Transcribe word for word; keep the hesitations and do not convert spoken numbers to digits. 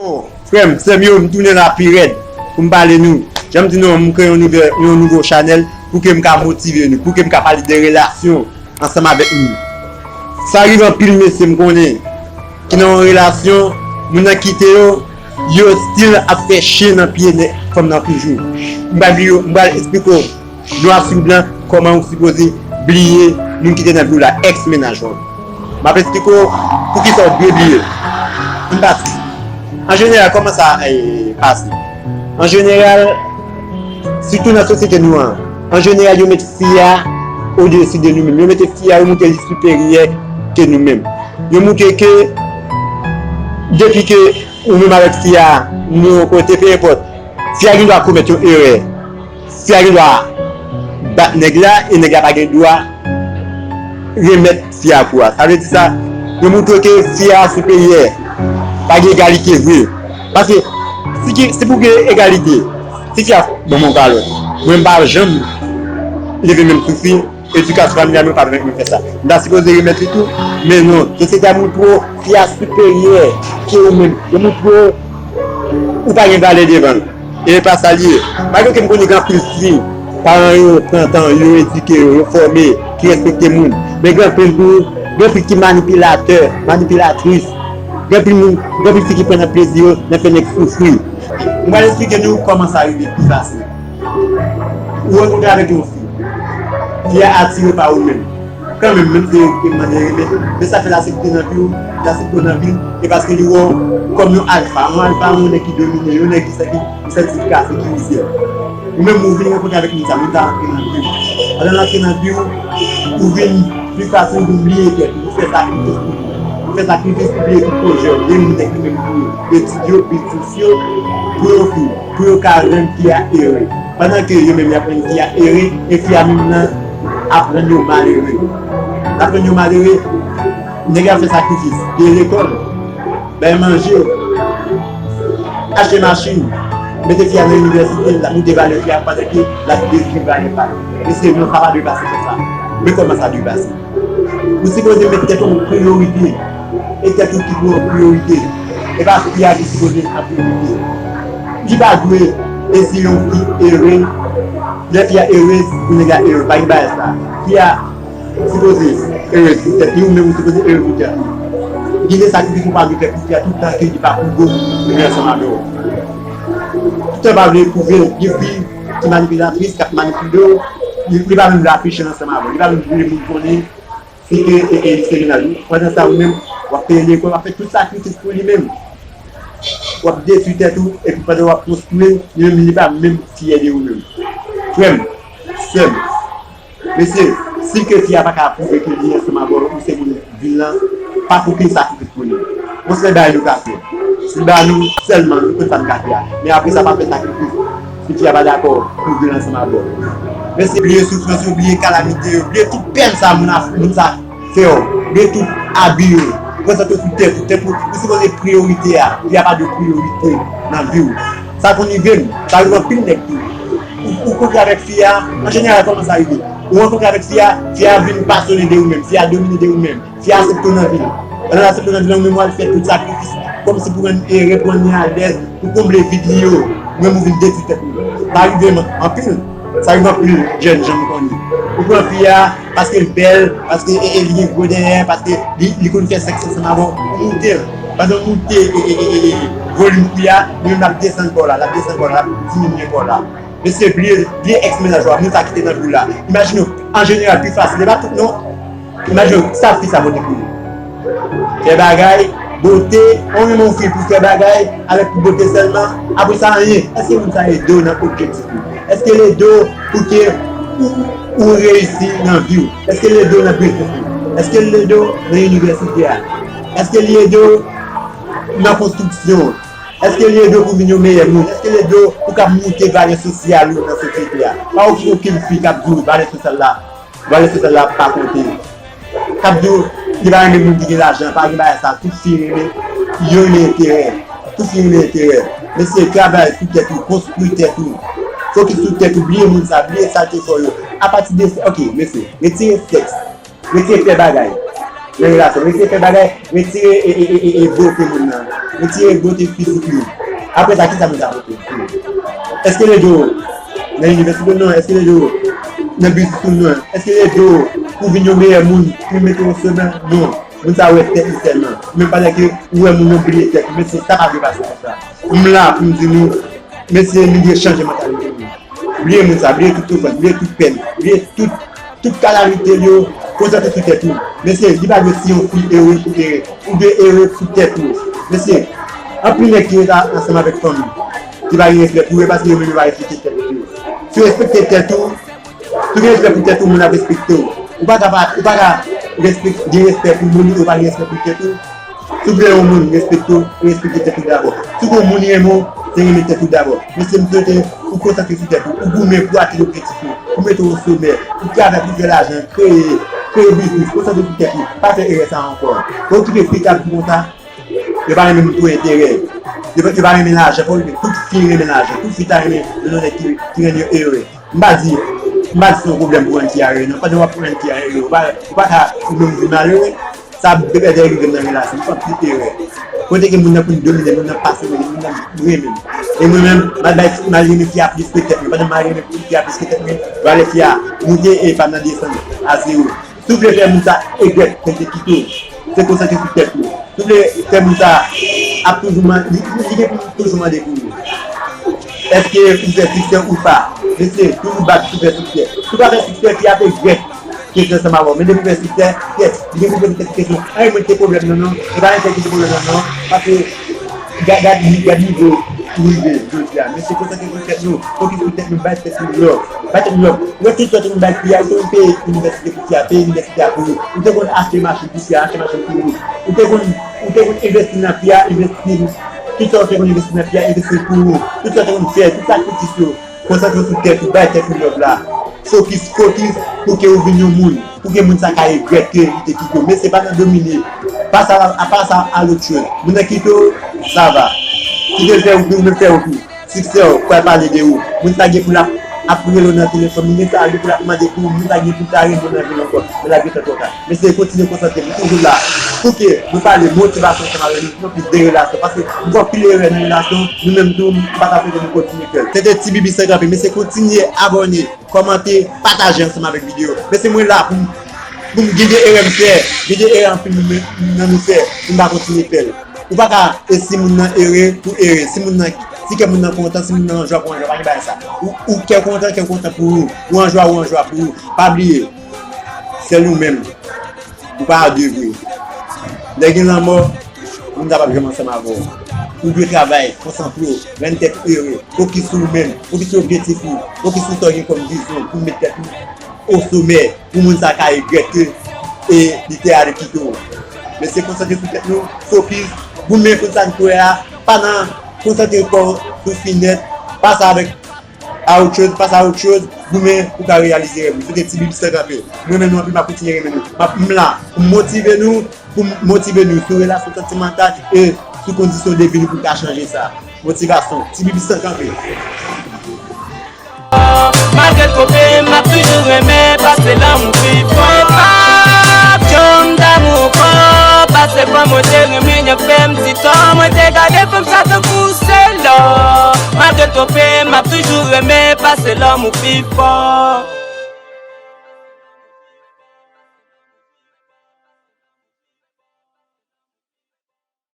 Frè m, sè m yo, m tounen la pi rèd pou m pale nou. Jan m di nou an, m kreye yon nouvè, yon nouvo chanèl pou ke m ka motive nou, pou ke m ka pale de relasyon ansanm avèk nou. Sa rive anpil mesye m konnen ki nan yon relasyon, moun nan kite yo, yo still ap fè chen nan pye nèg fanm nan toujou. M pral di yo, m pral esplike w nwa sou blan kòman ou sipoze bliye moun ki te nan vi w la, èks mennaj ou an. M ap esplike w poukisa w dwe bliye. Ann pati. An jeneral, kòman sa eh, pase? An jeneral, sitou nan sosyete nou an, an jeneral, yo met fi a odesi de nou menm. Yo mete fi a, yo montre li siperyè ke nou menm. Yo montre ke depi ke ou menm avèk fi a, nou yon kote, pe enpòt, fi a gen dwa komèt yon erè. Fi a gen dwa bat nèg la, e nèg la pa gen dwa remèt fi a kou a. Sa vle di sa, yo montre ke fi a siperyè, pa gen egalite vre. Paske si, ki, si pou gen egalite, si fi a ban m yon kalòt, mwen m pa janm leve men m sou fi, edikasyon familyal mwen pa pèmèt mwen fè sa. M ta sipoze remèt li tou, men non, sosyete a montre w fi a siperyè ke ou menm. Yo montre w ou pa gen valè devan l. E pa sa l ye. Malgre ke m konnen gen anpil fi, paran yo pran tan, yo edike yo, yo fòme, ki respekte moun. Men gen anpil tou, gen anpil ki manipilatè, manipilatris. Gen anpil moun, gen anpil fi ki pran nan plezi yo, nan fè nèg soufri. M pral esplike nou kòman sa rive pi fasil. Ou rankontre avèk yon fi. Fi a atire pa ou menm. Kanmenm, menm si ou te mande renmen, men sa fè l aksepte nan vi w, l aksepte w nan vi l, e paske li wè w kòm yon alfa. Yon alfa, yon nèg ki domine, yon nèg ki sa ki, ki santi li ka sekirize w. Ou menm, ou vin rankontre avèk moun sa, moun sa antre nan vi w. Pandan l antre nan vi w, ou vin pi fasil pou w bliye tèt ou, ou fè sakrifis pou li. Ou fè sakrifis pou bliye tout pwojè w, bliye moun nèg li menm pou yo, etid yo, biznis yo, pou yo fin. Pou yo ka rann fi a ere. Pandan ke yo menm y ap rann fi a ere, e fi a menm nan ap rann yo malere. L ap rann yo malere, nèg la fè sakrifis, peye lekòl, bay manje, achte machin, mete fi a nan inivèsite, l ap moute valè fi a pandan ke l ap detwi valè pa l. Mesye, non, sa pa dwe pase konsa. Men kòman sa dwe pase? Ou sipoze met tèt ou an priyorite. E tèt ou ki pou an priyorite. E pa fi a ki sipoze an priyorite. Li pa dwe eseye yon fi ere. Lè fi a erez, pou nèg la ere. Pa gen bagay sa. Fi a sipoze erez pou tèt li, ou menm ou sipoze ere pou tèt ou. Gen de sakrifis ou pa dwe fè pou fi a tout tan ke li pa pwouve w li ansanm avè w. Tout tan pa vle pwouve l, gen fi ki manipilatris, k ap manipile w, li, li pa menm vle afeche l ansanm avè w, li pa menm vle moun konnen si ke e, e, li se mennaj ou. Pandan sa, ou menm, w ap peye lekòl, w ap fè tout sakrifis pou li menm. W ap detwi tèt ou, epi pandan w ap konstwi, li menm, li pa menm fyè de ou menm. Frè m, sè m, mesye, si ke fi a pa ka pwouve ke li ansanm avè w, ou se moun vil lan, pa fouke sakrifis pou li. Yon sèl bagay nou ka fè. Si ba nou sèlman, nou konn sa n ka fè a. Men apre sa, pa fè sakrifis. Si fi a pa dakò pou viv ansanm avè w. Men se bliye soufrans yo, bliye kalamite yo, bliye tout pèn sa moun a, moun sa fè w. Bliye tout abi yo. Konsantre w sou tèt ou. Tèt ou, ou sipoze priyorite a. Fi a pa dwe priyorite nan vi w. Sa konn rive m. Sa rive anpil nèg tou. Ou, ou kontre avèk fi a, an jeneral, kòman sa rive? Ou rankontre avèk fi a, fi a vin pasyone de ou menm, fi a domine de ou menm. Fi a aksepte w nan vi l. Pandan l aksepte w nan vi l, ou menm w al fè tout sakrifis, kòmsi pou rann, e, rann li alèz, pou konble vid li yo. Ou menm ou vin detwi tèt ou. Sa rive m anpil. Sa rive anpil jèn jan m konnen. Ou pran fi a paske l bèl, paske, e, e, li gen gwo dèyè, paske li, li konn fè sèks ansanm avè w, ou moute l. Pandan w moute, e, e, e, e, e, volim fi a, li menm l ap desann kò w la, l ap desann kò w la, l ap diminye kò w la. Mesye, bliye, bliye èks mennaj ou a, moun sa ki te nan vi w la. Imajine w, an jeneral, pi fasil, e pa tout non. Imajine w, sa fi sa pote pou ou. Fè bagay, bote, ou renmen yon fi pou fè bagay, avèk pou bote sèlman, apre sa anyen. Èske moun sa ede w nan objektif ou? Èske l ede w pou ke ou, ou reyisi nan vi w? Èske l ede w nan biznis ou? Èske l ede w nan inivèsite a? Èske li ede w nan konstriksyon? Èske li ede w pou vin yon meyè moun? Èske li ede w pou k ap moute valè sosyal ou nan sosyete a? Pa okipe okenn fi k ap di w valè sosyal la, valè sosyal la pa konte. K ap di w li pa renmen moun ki gen lajan, pa gen bagay sa. Tout fi renmen, yo renmen enterè. Tout fi renmen enterè. Mesye, travay sou tèt ou, konstwi tèt ou. Fokis sou tèt ou, bliye moun sa, bliye sa l te fè w yo. Apati de, ok, mesye, retire sèks. Retire fè bagay nan relasyon. Retire fè bagay. Retire e, e, e, e, e bote moun nan. Retire bote fizik nou. Apre sa, kisa moun sa pote? Èske l ede w nan inivèsite? Non. Èske l ede w nan biznis ou? Non. Èske l ede w pou w vin yon meyè moun, pou w mete w sou men? Non. Moun sa wè tèt li sèlman. Men pandan ke ou wè moun nan bliye tèt li. Men se sa pa dwe pase konsa. M la pou m di nou, mesye, nou dwe chanje mantalite nou. Bliye moun sa, bliye tout soufrans, bliye tout pèn, bliye tout, tout kalamite l yo, konsantre sou tèt ou. Mesye, li pa dwe si yon fi ere pou ere. Ou dwe ere pou tèt ou. Mesye, anpil nèg ki ret a- ansanm avèk fanm ki pa gen respè pou yo, paske yo menm yo pa respekte tèt yo. Si w respekte tèt ou, si w gen respè pou tèt ou, moun ap respekte w. Ou pa ka pa, ou pa ka respek- gen respè pou moun, ou pa gen respè pou tèt ou. Si w vle yon moun respekte w, respekte tèt ou dabò. Si w vle yon moun renmen w, se renmen tèt ou dabò. Mesye, m swete ou konsantre sou tèt ou, ou goumen pou atenn objektif ou, pou mete w o somè, pou travay pou fè lajan, kreye, kreye biznis, konsantre sou tèt ou, pa fè erè sa ankò. Pa okipe fi k ap di konsa, yo pa renmen moun pou enterè, yo pa, yo pa renmen lajan, pa okipe, tout fi renmen lajan, tout fi ta renmen jwenn yon nèg ki, ki rann yo ere. M pa di, m pa di se yon pwoblèm pou rann fi a ere, non. Pandan w ap rann fi a ere, ou pa, ou pa ka ou menm vin malere. Sa ap repete rive m nan relasyon, m fè anpil erè. Kote ke moun nan konn domine, moun nan pase mwen, moun nan renmen m. E mwen menm, m al bay, m al renmen fi a plis ke tèt mwen. Pandan m al renmen fi a plis ke tèt mwen, valè fi a moute e pa m nan desann a zewo. Si w vle fè moun sa regrèt ke l te kite w, se konsantre sou tèt ou. Si w vle fè moun sa ap toujou man-, li, li, li gen pou toujou mande pou ou. Èske ou fè siksè ou pa? Mesye, toujou bat pou fè siksè. Si w pa fè siksè, fi a ap regrèt ke l te ansanm avè w. Men depi w fè siksè, yes, li gen pou poze tèt li kesyon. An, e mwen ki te pwoblèm nan, non? E pa mwen ki te pwoblèm nan, non? Paske, gad, gad, gad nivo ou rive jodi a. Mesye, konsantre sou tèt nou, fokis sou tèt nou, bay tèt nou love. Bay tèt nou love. Ou wè tout sa ou te konn bay fi a, ou te konn peye inivèsite pou fi a, peye inivèsite a pou ou. Ou te konn achte machin pou fi a, achte machin pou ou. Ou te konn, ou te konn envesti nan fi a, envesti. Tout sa ou te konn envesti nan fi a, envesti pou ou. Tout sa ou te konn fè, tout sakrifis yo. Konsantre w sou tèt ou, bay tèt ou love la. Fokis, fokis, pou ke ou vin yon moun. Pou ke moun sa ka regrèt ke li te kite w. Men se pa nan domine. Pase a, pase a lòt choz. Moun nan kite w, sa va. Kite l fè ou pi, ou menm fè ou pi. Siksè w pral pale de ou. Moun sa gen pou l ap, ap rele w nan telefòn. Moun sa gen pou l ap mande pou ou. Moun sa gen pou l ta renmen w nan vil ankò. Men l ap gentan twò ta. Mesye, kontinye konsantre nou, toujou la. Pou ke nou pale motivasyon ansanm avèk nou, pou nou plis de relasyon. Paske nou fè anpil erè nan relasyon, nou menm tou, m pa ta swete nou kontinye fè l. Se te Ti Bibi San Kanpe, mesye, kontinye abòne, kòmante, pataje ansanm avèk videyo. Mesye, mwen la pou m, pou m gen de erè m fè, gen de erè anpil nan nou fè, pou m pa kontinye fè l. Ou pa ka, e si moun nan ere, pou ere. Si moun nan, si kè moun nan kontan, si moun nan an jwa, pou an jwa, pa gen bagay sa. Ou, ou kè w kontan, kè w kontan pou ou. Ou an jwa, ou an jwa pou ou. Pa bliye. Sèl ou menm. Ou pa a de vre. Lè gen lanmò, moun sa p ap janm ansanm avè w. Ou dwe travay, konsantre w, rann tèt ou ere, fokis sou ou menm, fokis sou objektif ou, fokis sou sa w gen kòm vizyon pou w met tèt ou o somè, pou moun sa ka regrèt ke, e, li te ale kite w. Men se konsantre sou tèt nou, fokis, goumen pou sa n kwè a, pa nan konsantre kò w sou finèt, pase avèk a autre chose, pase a autre chose, goumen pou ka reyalize rèv ou. Se te Ti Bibi San Kanpe. Mwen renmen nou anpil, m ap kontinye renmen nou. M ap, m la pou m motive nou, pou m motive nou sou relasyon santimantal e sou kondisyon de vi nou pou n ka chanje sa. Motivasyon, Ti Bibi San Kanpe. Malgre twonpe, m ap toujou renmen pase lanmou pi fò. M ap janm damou ankò, pase fanm mwen te renmen, y ap fè m ti tò. Mwen te gade fanm sa tankou se lò. Malgre twonpe, m ap toujou renmen pase lanmou pi fò.